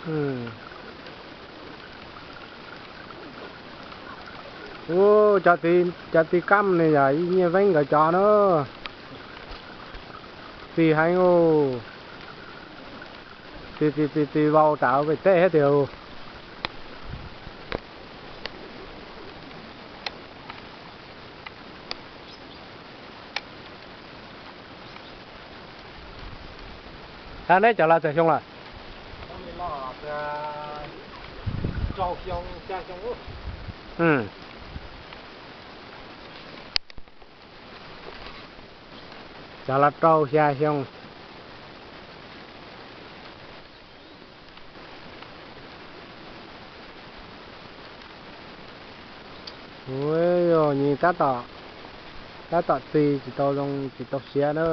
Ub, cov txiv kam ne yog ib Nyiaj Veeb nkawd cov na. Txiv heev, txiv txiv txiv vau tas pem teb thiab tiag. Neb cov los txog xyoo lawm? Cov los rau xya xyoo. Ua, nws tab tom, tab tom txi tsis tau zoo tsis tau siav na.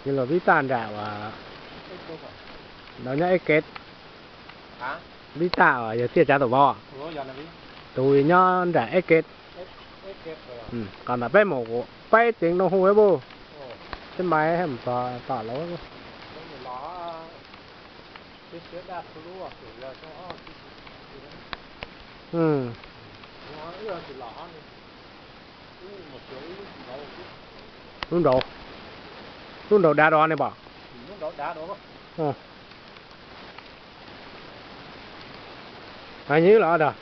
Txiv los vib taj nram uas, ntawd nyob Eb Kev, vib taj uas yog tiaj tsav tus vauv, tus nyob nram Eb Kev. Qhov ntawd peb mus peb teev nroo hu ib puj, tej mais tom lawm. Lub nraud, lub nraud dav dua ne pom. Nyob los dag.